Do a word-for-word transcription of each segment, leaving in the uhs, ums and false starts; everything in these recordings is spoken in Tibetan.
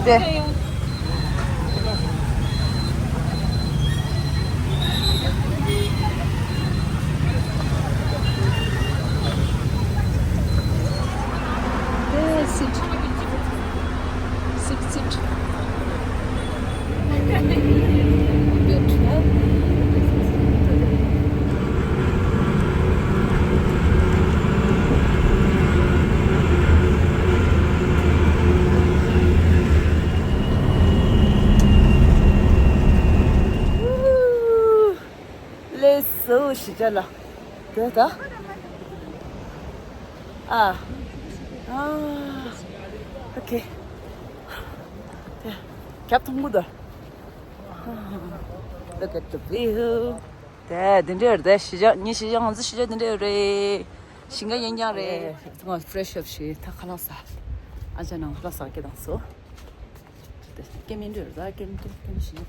ཏེ། ཏེ། སིཊ། སིཊ། སིཊ། བེཊ། ལེགས་སོ། ཞི་ཅ་ལ། དེ་ད། ཨ། ཨ། ཨོ་ཁེ། དེ། རྒྱབ་མཐོང་གི་འདུག Look at the view. དེ་འདི་འདྲ་རེད། དེ་ཞི་ཅ། ཉི་ཞི་ཅ། ང་ཚོ་ཞི་ཅ་འདི་འདྲ་རེད། ཞིང་ཁ་ཡང་ཡང་རེད། ང་ཚོ་ཕི་རེ་ཤི་ཨབ་བྱས། ད་ཁ་ལག་ཟ། ཨ་ཅག་ནང་ཁ་ལག་ཟ་སྐད་བཏང་སོང་། དེ་སྐད་མི་འདྲ་རེད། ད་སྐད་མི་འདྲ། སྐད་མི་འདྲ། ཞི་ཅ།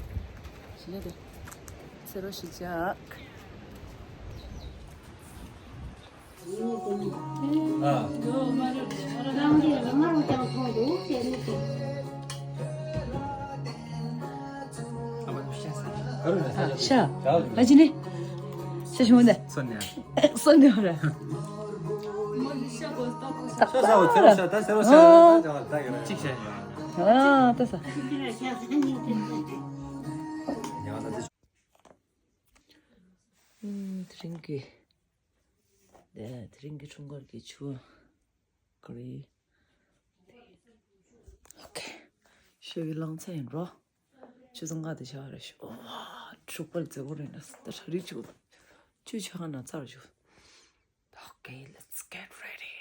ཞི་ཅ་དེ། ཚེ་རོགས་ཞི་ཅ། ཤ། ལ་ཅི་ནི། ཤ་ཞུ་འདི། སོན་ནས། སོན་ནས་ར། ཤ་ཟ་བ་ཚེ་རོགས་ཤ། ད་ཚེ་རོགས་ཤ། ད་ད་ད་ཡོད་ར། གཅིག་བྱས། ཨ་ད་ཟ། ཨུམ། དེ་རིང་གི། དེ་རིང་གི་འཁྲུངས་སྐར་གྱི་ཆུ་ཀ་རི། ཨོ་ཁེ། ཤོ་གི་ལང་ཚ་ཡིན་རོ། ཆུ་ཚང་ག་དེ་ཆ་རེ་ཤོ། ཨོ་བ། འཁྲུག་པར་མཛེས་པོ་རེད་ན། ད་ཧྲ་རི་ཆུ། ཆུ་ཆ་ག་ན་ཚར་ཆུ། Okay, let's get ready.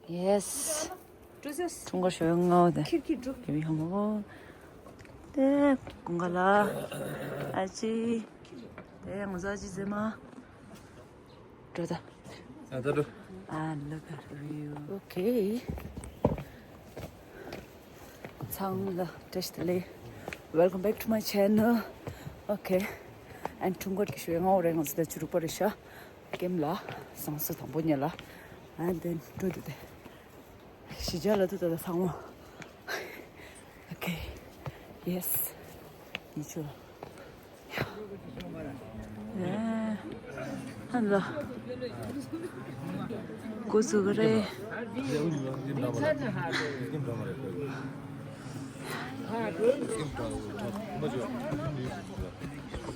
Yes. འཁྲུངས་སྐར་ཞོ་ཡོང་ང་བ་དེ། ཁྱེར་ཁྱེར་འགྲོ། ཁྱེར་ཡོང་ངོ་། དེ་ཀུན་དགའ་ལགས། ཨ་ཅེ། དེ་ང་ཚོ་ཨ་ཅེ་མཛེས་མ། འགྲོ་ད། ཨ་ད་འགྲོ། ཨ་look at the view. Okay. ཚང་མ་ལ་བཀྲ་ཤིས་བདེ་ལེགས། Welcome back to my channel. Okay. And འཁྲུངས་སྐར་གྱི་ཞོ་ཡོང་ང་བ་རེད། ང་ཚོ་དེ་ཆུ་རུག་པ་རེད་ཤག་ཀེམ་ལ་བཟང་ས་དང་པོ་ཉལ་ལ། And then འགྲོ་འདུག་སྟེ། ཞི་ཅ་ལ་དུ་ད་ད་ཚང་མ། Okay. Yes. ཡིན་ཆོག་ཡ། ཧན་ལ། འགོ་ཚུགས་ཀྱི་རེད།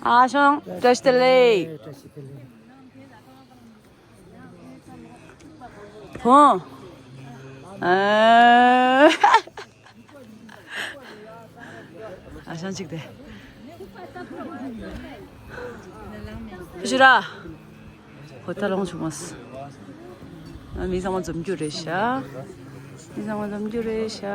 ཨ་ཞང་བཀྲ་ཤིས་བདེ་ལེགས། བོང་། ཨ། ཨ་ཞང་གཅིག་དེ། ཕྱི་ར། ཧོ་ད་ལོང་བྱུང་མ་སོང་། ཨ་མི་ཚང་མ་འཛོམས་རྒྱུ་རེད་ཤག་མི་ཚང་མ་འཛོམས་རྒྱུ་རེད་ཤག་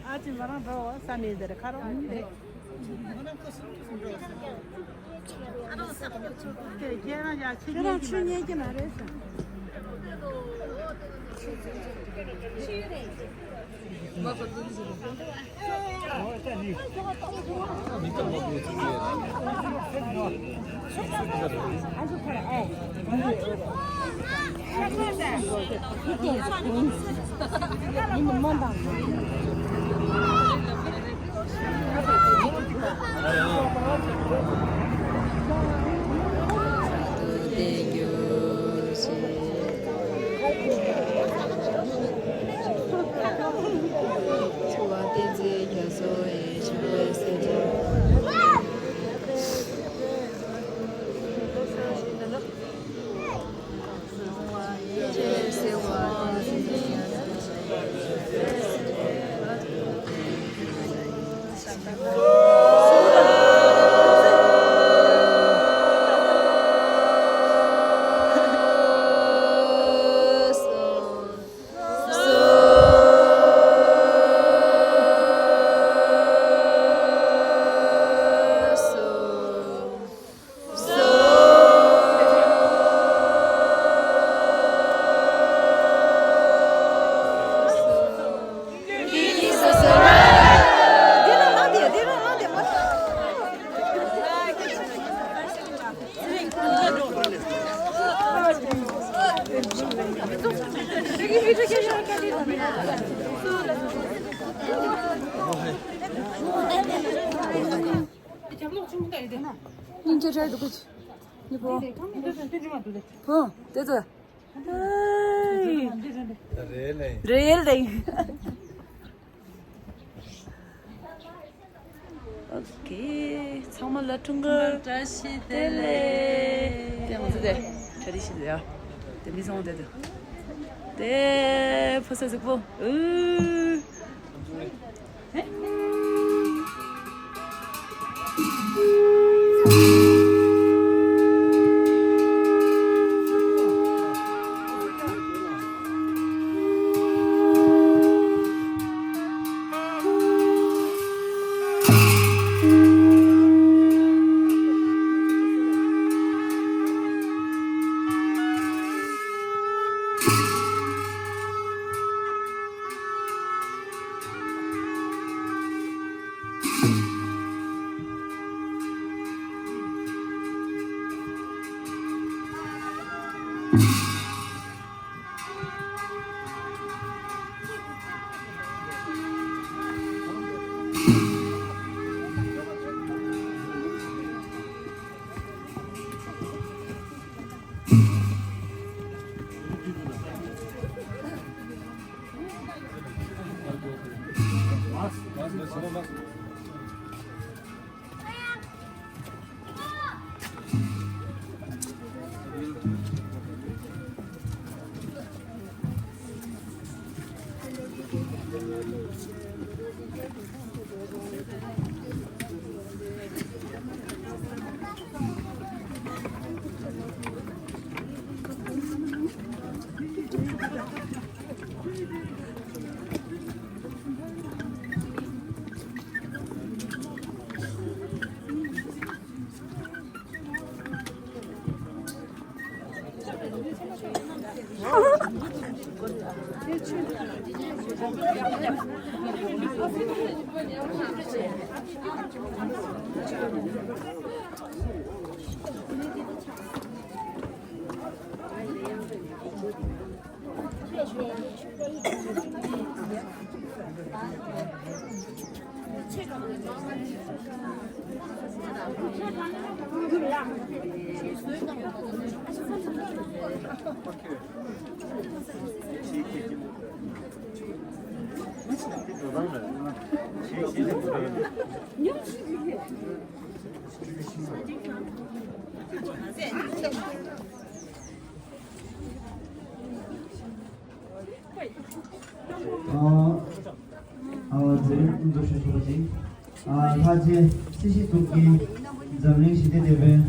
ཨ་ཅེ་ང་རང་འགྲོ་བ་ས་ནས་དེར་ཁ་རོག་ཁྱེད་རང་ཡ་ཆེ་ཁྱེད་རང་ཆོས་ཉན་གྱི་མ་རེད་ཟེར། སྙིང་རྗེ་རེད་འདུག་གི། ནི་བོ། བོ། དེ་ཚོ། རེད་ལེ། རེད་ལེ། ཨོ་ཁེ། ཚང་མ་ལ་འཁྲུངས་སྐར་བཀྲ་ཤིས་བདེ་ལེགས། དེ་ང་ཚོ་དེ་གྲ་སྒྲིག་ཞིག་ཡ། དེ་མི་སོང་དེ་དེ། དེ་ཕོ་ས་གཟིགས་པོ། ཨུ། ཨ། ཨ། མཛད་རིམ་སྐུ་གཟུགས་ཞུ་ཆོག་པ་ཅིག་ཨ། ལྷག་བཅས་སྲིད་ཞི་གཙུག་གི་འཛམ་གླིང་ཞི་བདེ་དེད་དཔོན།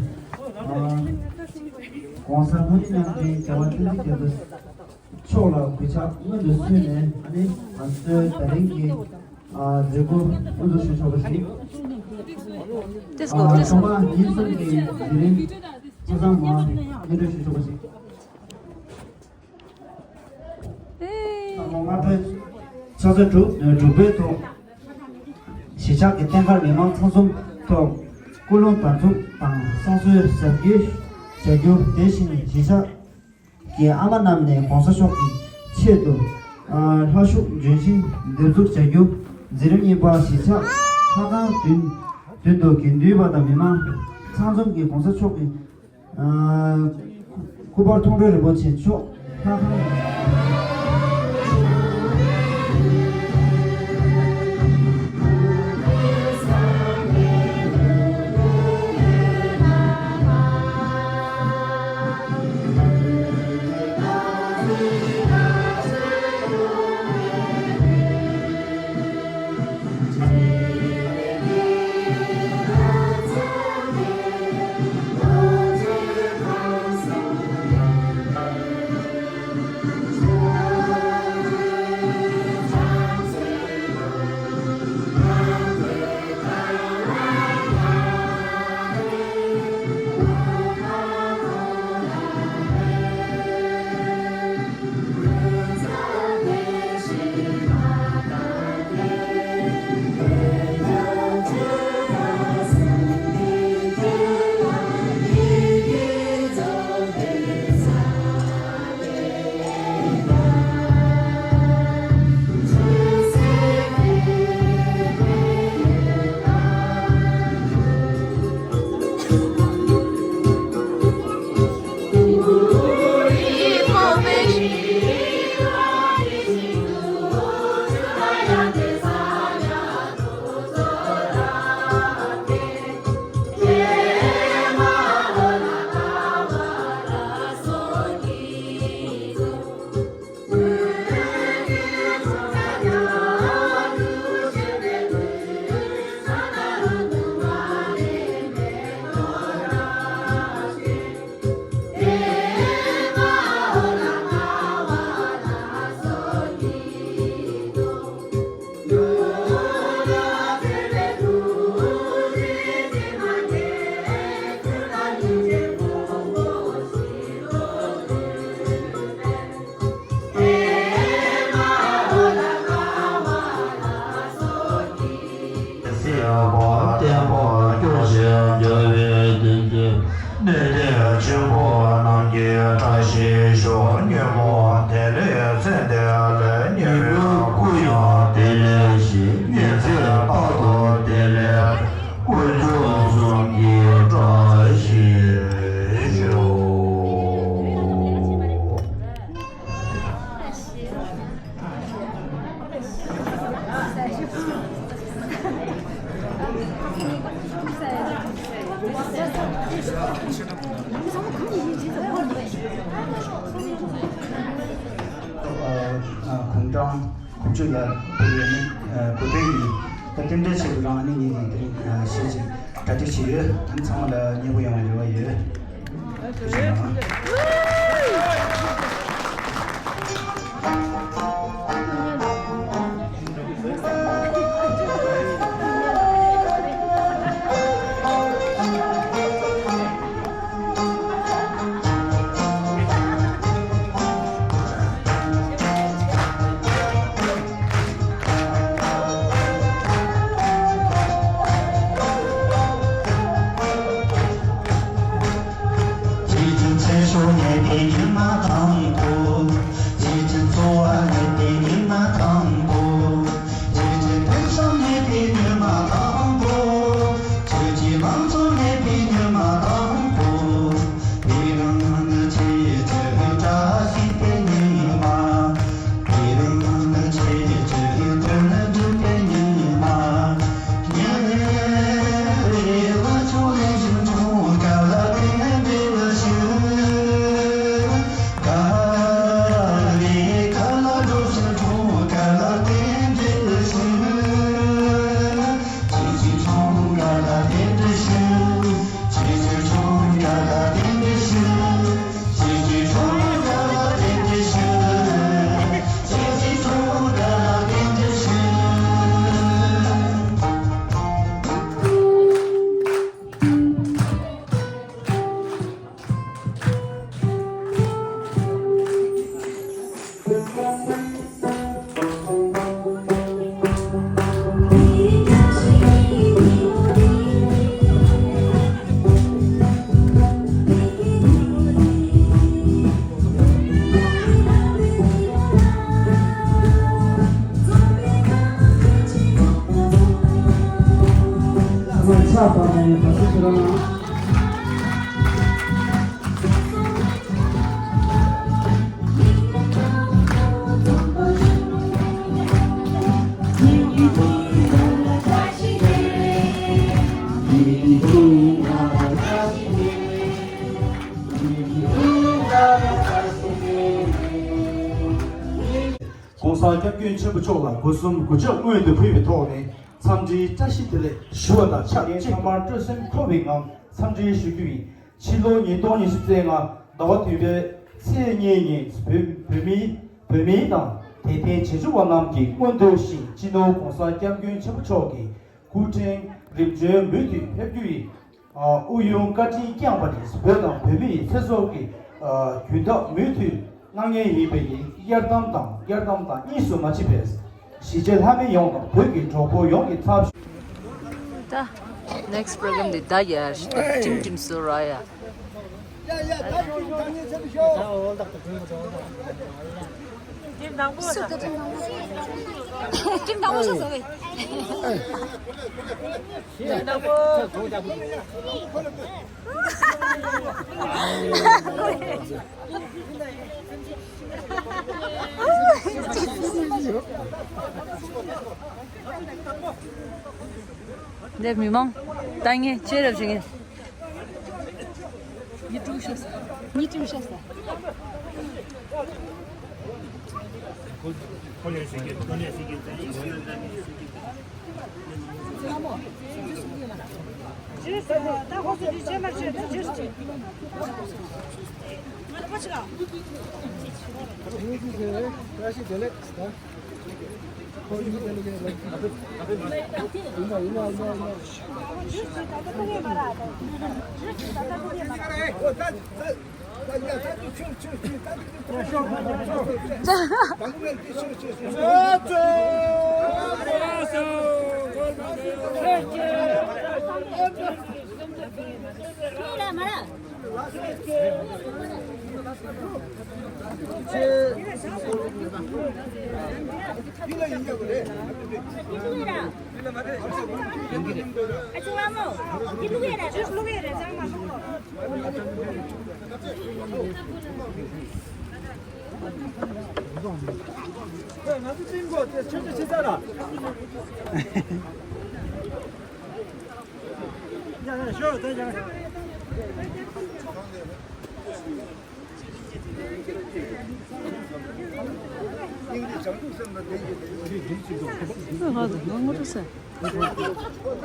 ཨ། ༸གོང་ས་༸སྐྱབས་མགོན་ཆེན་པོ་མཆོག་ལ་གུས་ཕྱག་སྔོན་དུ་ཕུལ་ནས། ཨ་ནི་ང་ཚོའི་ད་རིང་གི་ཨ། མཛད་སྒོ་དབུ་འཛུགས་ཞུ་ཆོག་པ་ཞིག་ཨ། ཐོག་མར་ཉིན་གསུམ་གྱི་མཛད་རིམ་ཆ་ཚང་མ་སྙན་སྒྲོན་ཞུ་ཆོག་པ་ཞིག་ཨེ། ལྔ་པའི་ཕྱག་ཚོད་དྲུག་དྲུག་པའི་ཐོག་གཞིས་ཆགས་ཀྱི་བསྟན་མཁར་མི་མང་ཚང་འཛོམས་ཐོག་ཀུན་སློང་བདག་འཛུགས་དང་བསང་གསོལ་ཞབས་སྐྱེལ་བྱ་རྒྱུ། དེ་བཞིན་གཞིས་ཆགས་ཀྱི་ཨ་མ་རྣམས་ནས་༸གོང་ས་མཆོག་གི་ཆེད་དུ་ཨ། ལྷ་ཞུགས་ལྗོན་ཤིང་འདེབས་འཛུགས་བྱ་རྒྱུ། མཛད་རིམ་གཉིས་པ་གཞིས་ཆགས་ལྷ་ཁང་མདུན་མདུན་དུ་དགེ་འདུན་པ་དང་མི་མང་ཚང་འཛོམས་ཀྱིས་༸གོང་ས་མཆོག་གི་ཨ། སྐུ་པར་མཐོང་གྲོལ་རིན་པོ་ཆེ་མཆོག་ལྷ་ཁང་ བདེ་ལེགས་ཆེན་པོ་རྣམས་ཀྱི་བཀྲ་ཤིས་ཤོག་ཉོན་མོངས་བདེ་ལེགས་ཚེ་འདས་ལས་ཉོན་མོངས་སྐུ་ཡང་བདེ་ལེགས་ཤིག་ཉི་ཚེ་བར་དུ་བདེ་ལེགས་དཀོན་མཆོག་གསུམ་གྱི་བཀྲ་ཤིས་ཤོག་གུང་ཀྲང་དགུ་བཅུ་ལ་ཕེབས་ཡོད་ནི་གོ་ཐོས་ཡིན། ད་རྟེན་འབྲེལ་ཆེད་དུ་རང་ཨ་ནེ་ཉིད་ཀྱིས་དེ་རིང་གཞས་ཅིག་གྲ་སྒྲིག་བྱས་ཡོད། ཨ་ནི་ཚང་མ་ལ་མཉེས་པོ་ཡོང་བའི་རེ་བ་ཡོད། རྗེ་བཙུན་ཚེ་སྲོག་གནས་པའི་ཉི་མ་དང་པོ། རྗེ་བཙུན་འཚོ་བ་གནས་པའི་ཉི་མ་དང་པོ། རྗེ་བཙུན་ཕུན་སུམ་གནས་པའི་ཉི་མ་དང་པོ། ཆོས་ཀྱི་ལང་ཚོ་གནས་པའི་ཉི་མ་དང་པོ། དེ་རིང་ནི་ཆོས་ཀྱི་བཀྲ་ཤིས་པའི་ཉི་མ། དེ་རིང་ནི་ཆོས་ཀྱི་དོན་འགྲུབ་པའི་ཉི་མ། ཉེ་བའི་ལྷ་ཆོས་ལས་བཞིན་འཁྲུངས་ག་ལ་རྟེན་འབྲེལ་ཞུ། ག་རེ་ག་ལ་འགྲོ་ཞིང་འཁྲུངས་ག་ལ་རྟེན་འབྲེལ་ཞུ། ཆོས་ཀྱི་འཁྲུངས་ག་ལ་རྟེན་འབྲེལ་ཞུ། ཆོས་ཀྱི་འཁྲུངས་ག་ལ་རྟེན་འབྲེལ་ཞུ། ཆོས་ཀྱི་འཁྲུངས་ག་ལ་རྟེན་འབྲེལ་ཞུ། ཆོས་ཀྱི་འཁྲུངས་ག་ལ་རྟེན་འབྲེལ་ཞུ། ཕྱག་བརྐྱངས་ནས་བཀྲ་ཤིས་ཞུ་རོགས་གནང་། ༸གོང་ས་༸སྐྱབས་མགོན་ཆེན་པོ་མཆོག་ལ་སྒོ་གསུམ་གུས་ཕྱག་སྔོན་དུ་ཕུལ་བའི་ཐོག་ནས། འཚམས་འདྲིའི་བཀྲ་ཤིས་བདེ་ལེགས་ཞུ་བ་དང་ཆབས་ཅིག་ཚང་མར་སྤྲོ་སེམས་འཁོལ་བའི་ངང་འཚམས་འདྲི་ཞུ་རྒྱུ་ཡིན། ཕྱི་ལོ་ཉིས་སྟོང་ཉི་ཤུ་རྩ་ལྔ་ཟླ་བ་བདུན་པའི་ཚེས་གཉིས་ཉིན་བོད་བོད་མིའི་བོད་མི་དང་དད་ལྡན་རྗེས་འཇུག་པ་རྣམས་ཀྱི་སྔོན་དུ་བཞིན་སྤྱི་ནོར་༸གོང་ས་༸སྐྱབས་མགོན་ཆེན་པོ་མཆོག་གི་སྐུ་ཕྲེང་རིམ་བྱོན་མུ་མཐུད་ཕེབས་རྒྱུ་ཡིན། ཨ། དབུ་གཡོན་བཀའ་དྲིན་བསྐྱངས་པ་ནི་བོད་དང་བོད་མིའི་ཚེ་སྲོག་གི་ཨ་རྒྱུན་ཐག་མུ་མཐུད་གནང་མཁན་ཡིན་པ་ཡིན། གཡར་དམ་དང་གཡར་དམ་དང་གཉིས་སུ་མ་མཆིས་པས། གཞིས་བྱེས་ལྷ་མི་ཡོངས་དང་བོད་ཀྱི་གྲོགས་པོ་ཡོངས་ཀྱི་ཚབ་ཞུ། ད་next program འདི་ད་ཡར་ཁྲིམས་ཁྲིམས་སུ་ར་ཡ། ཁྲིམས་དང་པོ་ཤོག་ཟེར་བས། ཁྲིམས་དང་པོ། འདིར་མི་མང་ལྟ་མཁན་ཆེ་རབས་ཞིག་ཡིན། ཉི་དྲུག་ཤོག་ས། ཉི་དྲུག་ཤོག་ས།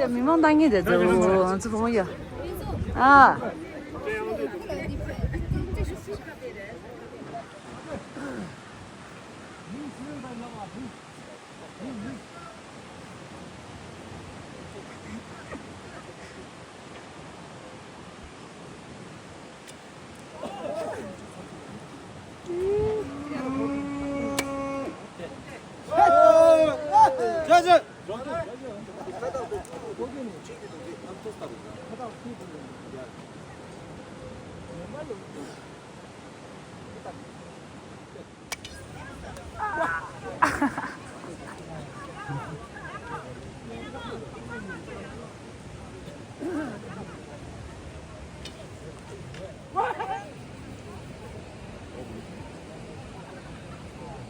མི་མང་ལྟ་ངེས་དེ་ཚོ་ང་ཚོ་བུ་མོ་ཡ། ཨ།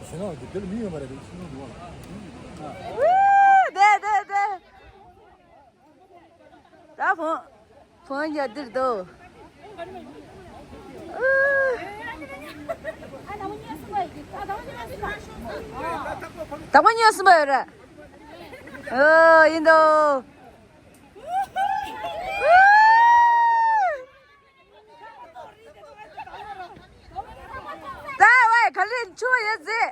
ཞེ་ན་འདི་འདིར་མི་ཡོད་མ་རེད། འདི་ཕྱི་ནང་འདུག་ཨ། དེ་དེ་དེ། ད་བོང་བོང་ཡ་འདིར་འདུག་དག་པ་ཉོས་སུ་མ་ཡོད་ར། ཨོ་ཡིན་འདུག་ད་བའི་ག་ལེར་ཆུ་ཡོད་ཟེ།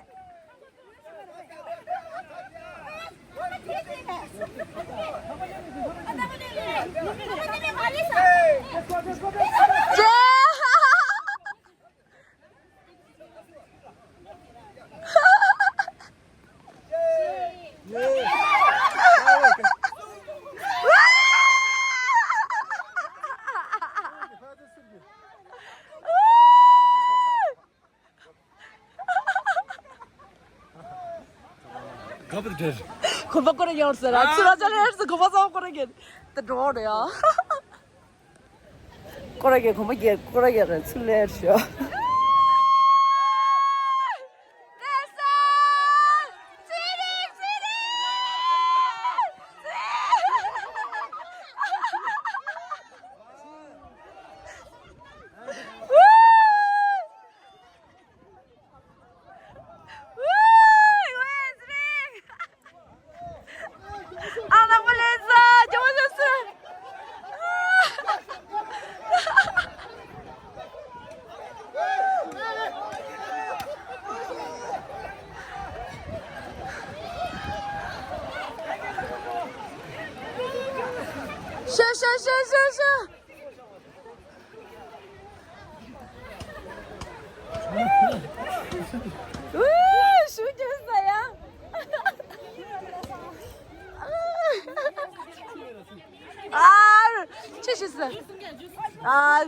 ག་པར་འདྲེར། གོམ་པ་སྐོར་ཡོང་ཟེར་ར། ཚུར་ར་ཅག་ལེར་ཟེར། གོམ་པ་ཚང་སྐོར་ར་གེར། ད་འགྲོ་རེད་ཡ། སྐོར་ར་གེར་གོམ་པ་གེར་སྐོར་ར་གེར་ཚུར་ལེར་ཤོག་ཤ་ཤ་ཤ་ཤ་ཤ། ཨུ། ཤུགས་རྒྱབ་ས་ཡ། ཨ། ཅི་ཞིག་ཟེར། ཨ།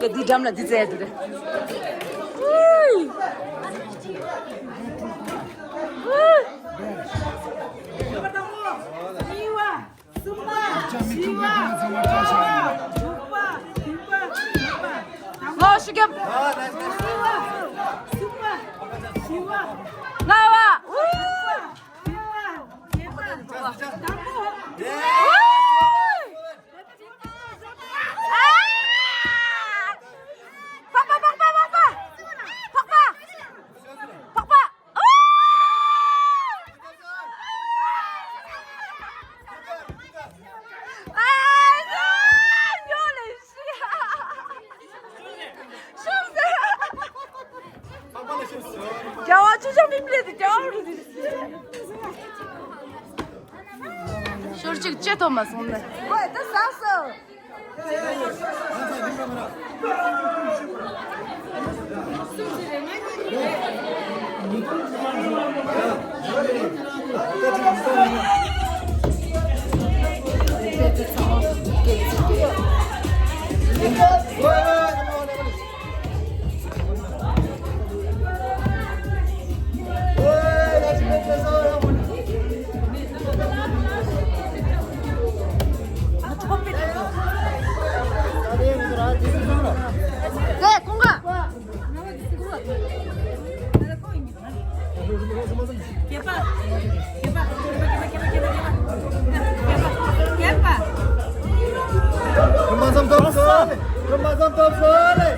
ཀ་འདི་འགྲམ་ལ་འདི་བཙལ་འདུག་རེད། ལོ་ཤི་གམ། ལྔ་བ། རྒྱལ་བ་ཆུ་ཤོག་མི་མི་ལས་དེ་རྒྱལ་བ་རུ་དེ། ཞོར་གཅིག་ལྕེ་ཐོབ་མ་སོང་ནས། ཧོꯏ་ད་ཟག་སོ། རེད་མ་ཙམ་ཐོབ་སོང་། རེད་མ་ཙམ་ཐོབ་སོང་ལེ།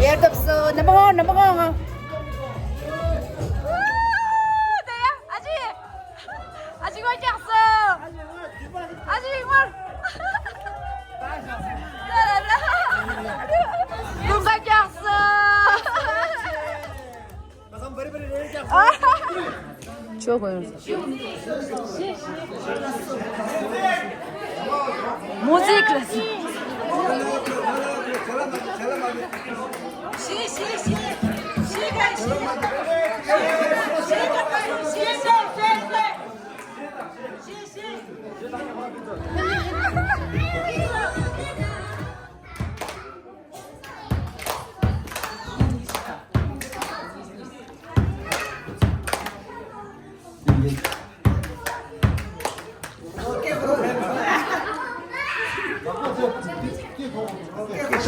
ཡར་ཐོབ་སོང་། ནམ་པ་གང་ནམ་པ་གང་། ཨ་ཅེ། ཨ་ཅེ་ངོ་རྒྱག་སོང་། ཨ་ཅེ་ངོ་། ལུང་ག་རྒྱག་སོང་། ཆོག་གོ་ཡོང་། མུ་ཟིག་ལ་སི།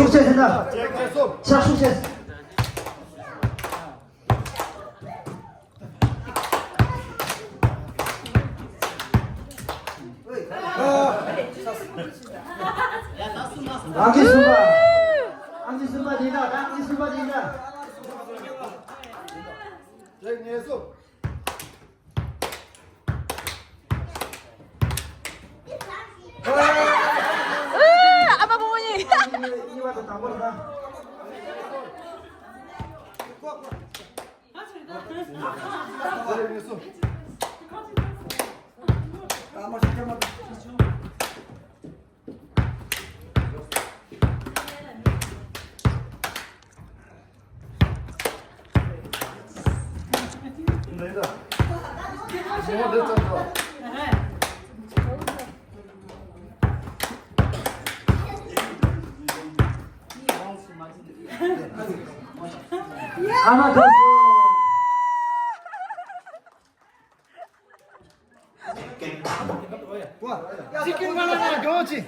ཤུགས་ཆེ་ཟེར་ན། ཕྱག་ཤུགས་ཆེ། ཨང་ཀི་གསུམ་པ། ཨང་ཀི་གསུམ་པ་དེ་འདྲ། ཨང་ཀི་གསུམ་པ་དེ་འདྲ། ཨ་མ་བུ་མོ་གཉིས། ཨ་མ་ཐུགས་སུ། ཅི་ཀིན་མ་ན་ན་གྱོང་ཅི།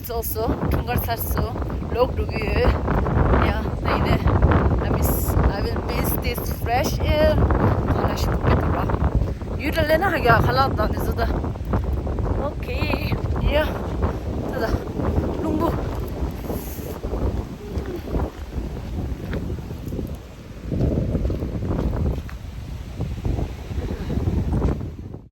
སོ་སོ་འཁྲུངས་སྐར་ཚར་སོང་། ལོག་འགྲོ་གི་ཡོད། ཡ་ད་ཡིན་ནས། I miss, I will miss this fresh air. ག་ལ་ཞིག་དགོས་འདུག་ར། ཡུལ་ལ་ལེན་ན་ཧ་ག་ཁ་ལག་དང་དེ་ཚོ་ད། Okay. Yeah. ད་ད།